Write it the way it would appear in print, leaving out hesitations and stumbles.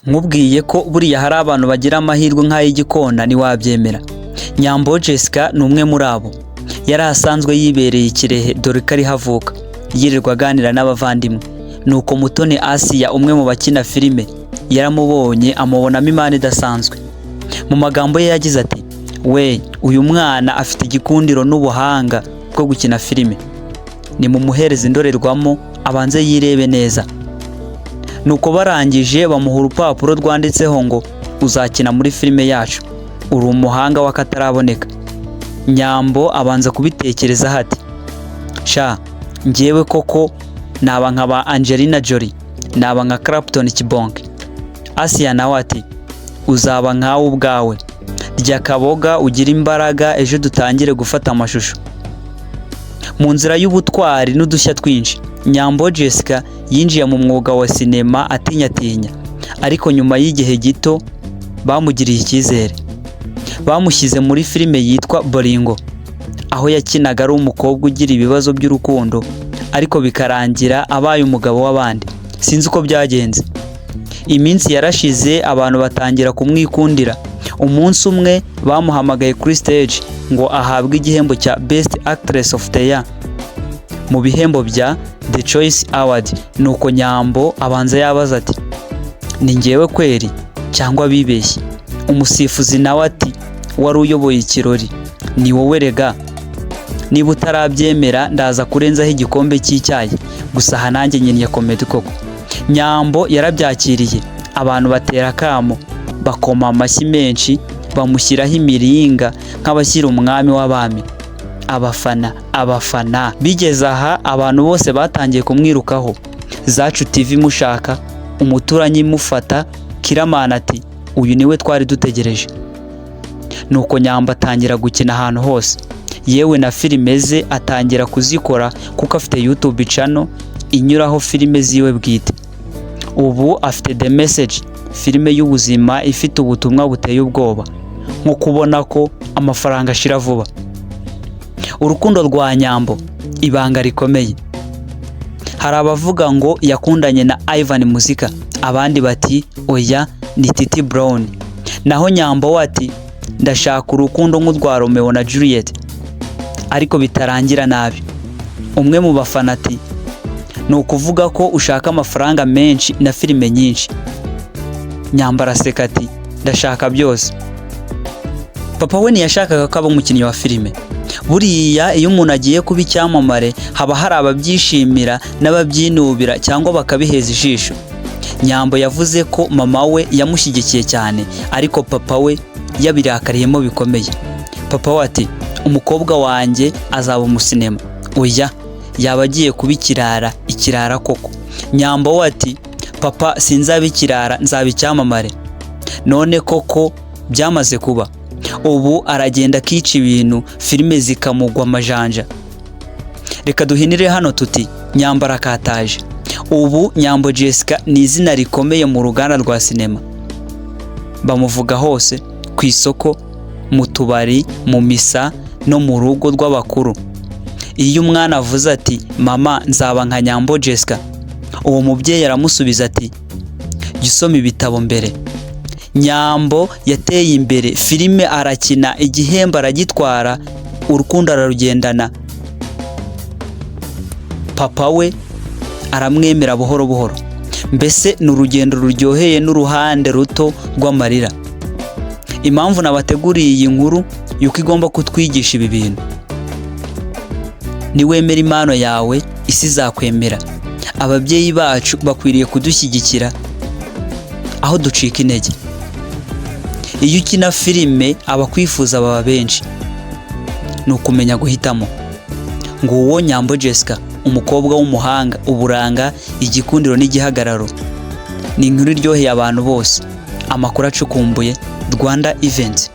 Nkubwiye ko buriya hari abantu bagira amahirwe nk'ay'igikona, ntiwabyemera. Nyambo Jessica ni umwe muri abo. Yari asanzwe yibereye i Kirehe, dore ko ariho avuka, yirirwa aganira n'abavandimwe. Nuko Mutoni Asiya, umwe mu bakina filime, yaramubonye, amubonamo impano idasanzwe. Mu magambo ye yagize ati: "We, uyu mwana afite igikundiro n'ubuhanga bwo gukina filime, nimumuhereze indorerwamo abanze yirebe neza." Nuko barangije bamuha urupapuro rwanditseho ngo: "Uzakina muri filime yacu, uri umuhanga w'akataraboneka." Nyambo abanza kubitekerezaho ati: "Sha, njyewe koko naba nka ba Angelina Jolie, naba nka Clapton Kibonke?" Asiya nawe ati: "Uzaba nkawe ubwawe, rya kaboga ugire imbaraga, ejo dutangire gufata amashusho." Mu nzira y'ubutwari n'udushya twinshi, Nyambo Jessica yinjiye mu mwuga wa sinema atinyatinya, ariko nyuma y'igihe gito bamugiriye icyizere, bamushyize muri filime yitwa Boringo, aho yakinaga ari umukobwa ugira ibibazo by'urukundo, ariko bikarangira abaye umugabo w'abandi, sinzi uko byagenze. Iminsi yarashize, abantu batangira kumwikundira. Umunsi umwe bamuhamagaye kuri stage ngo ahabwe igihembo cya Best Actress of the Year mu bihembo bya The Choice Award. Nuko Nyambo abanza yabaza ati: "Ni njyewe kweri cyangwa bibeshye?" Umusifuzi nawe ati, wari uyoboye ikirori: "Ni wowe rega, niba utarabyemera ndaza kurenzaho igikombe cy'icyayi." Gusa aha nanjye nyinnye comedy koko. Nyambo yarabyakiriye, abantu batera akamo, bakoma amashyi menshi, bamushyiraho imiringa nk'abashyira umwami w'abami. Abafana, abafana bigeze aha, abantu bose batangiye kumwirukaho. Zacu TV imushaka, umuturanyi imufata, Kiramana ati: "Uyu niwe twari dutegereje." Nuko Nyambo atangira gukina ahantu hose, yewe na filime ze atangira kuzikora, kuko afite YouTube channel inyuraho filime ziwe bwite. Ubu afite The Message, filime y'ubuzima ifite ubutumwa buteye ubwoba, nko kubona ko amafaranga ashira vuba. Urukundo rwa Nyambo, ibanga rikomeye. Hari abavuga ngo yakundanye na Ivan Muzika, abandi bati: "Oya, ni Titi Brown." Naho Nyambo we ati: "Ndashaka urukundo nk'urwa Romeo na Juliet, ariko bitarangira nabi." Umwe mu bafana ati: "Ni ukuvuga ko ushaka amafaranga menshi na filime nyinshi?" Nyambo araseka ati: "Ndashaka byose." Papa we ntiyashakaga ko aba umukinnyi wa filime. Buriya iyo umuntu agiye kuba icyamamare, haba hari ababyishimira n'ababyinubira cyangwa bakabiheza ijisho. Nyambo yavuze ko mama we yamushyigikiye cyane, ariko papa we yabirakariyemo bikomeye. Papa we ati: "Umukobwa wanjye azaba umusinema? Oya, yaba agiye kuba ikirara, ikirara koko." Nyambo we ati: "Papa, sinzaba ikirara, nzaba icyamamare." None koko byamaze kuba. Ubu aragenda akica ibintu, filime zikamugwa amajanja. Reka duhinire hano tuti: Nyambo arakataje. Ubu Nyambo Jessica ni izina rikomeye mu ruganda rwa sinema, bamuvuga hose, ku isoko, mu tubari, mu misa no mu rugo rw'abakuru. Iyo umwana avuze ati: "Mama, nzaba nka Nyambo Jessica," uwo mubyeyi aramusubiza ati: "Jya usoma ibitabo mbere." Nyambo yateye imbere, filime arakina, igihembo aragitwara, urukundo ararugendana, papa we aramwemera buhoro buhoro. Mbese ni urugendo ruryoheye n'uruhande ruto rw'amarira. Impamvu nabateguriye iyi nkuru, yuko igomba kutwigisha ibi bintu: niwemera impano yawe, isi izakwemera. Ababyeyi bacu bakwiriye kudushyigikira aho ducika intege. Iyo ukina filime, abakwifuza baba benshi, ni ukumenya guhitamo. Nguwo Nyambo Jessica, umukobwa w'umuhanga, uburanga, igikundiro n'igihagararo. Ni inkuru iryoheye abantu bose. Amakuru acukumbuye, Rwanda Event.